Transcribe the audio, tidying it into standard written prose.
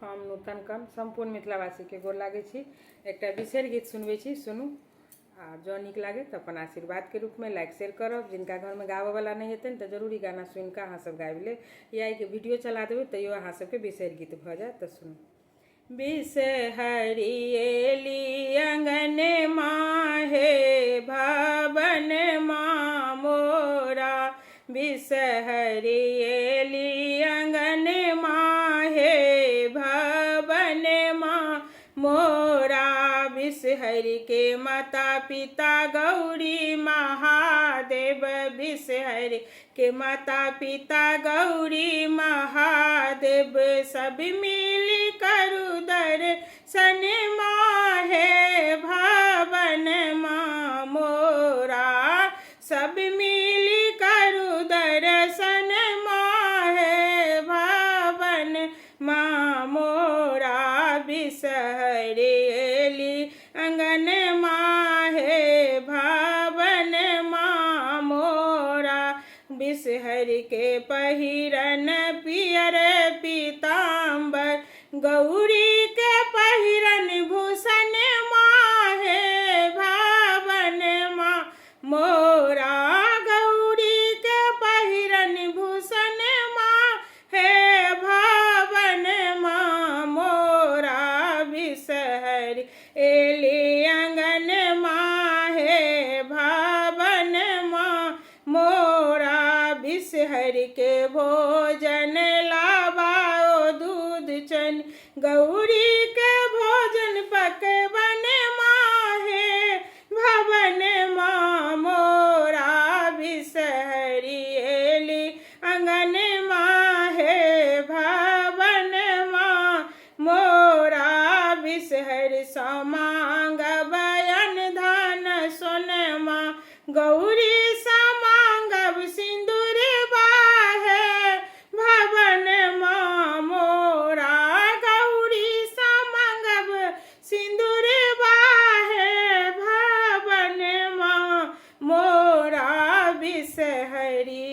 हम नूतन कम सम्पूर्ण मिथिलावासीके गोर लागै छी। एकटा बिसरि गीत सुनबै छी, सुनू आ जँ नीक लागै तऽ अपन आशीर्वादके रूपमे लाइक शेयर करब। जिनका घरमे गाबऽवला नहि हेतनि तऽ जरूर ई गाना सुनिकऽ अहाँसभ गाबि लेब या एहिके वीडियो चला देबै तैयो अहाँसभके बिसरि गीत भऽ जायत। तऽ सुनू। बिसहरि एली अङ्गन माहे भवन माँ मोरा, बिसहरि एली अङ्गन माहे भवन माँ मोरा, बिसहरि के माता पिता गौरी महादेव, बिसहरि के माता पिता गौरी महादेव, सब मिली करु दर्शन माहे भवन माँ मोरा, सब मिली करु दर्शन माहे भवन माँ मोरा, बिसहरि एली अंगन माहे भवन माँ मोरा, बिसहरि के पहिरन पियर पीताम्बर, गौरी के पहिरन भूषण माहे भवन माँ मोरा, गौरी के पहिरन भूषण माँ हे भवन माँ मोरा, बिसहरि एली अंगन माहे भवन माँ मोरा, बिसहरि के भोजन लाबाओ दूध चन, गौरी के भोजन पकवन माहे भवन माँ मोरा, बिसहरि एली अंगन माहे भवन माँ मोरा, बिसहरि समांग बयन धन सोनमा, गौरी समांगब सिंदूर बाहे भवन माँ मोरा, गौरी समांगब सिंदूर बाहे भवन माँ मोरा, बिसहरि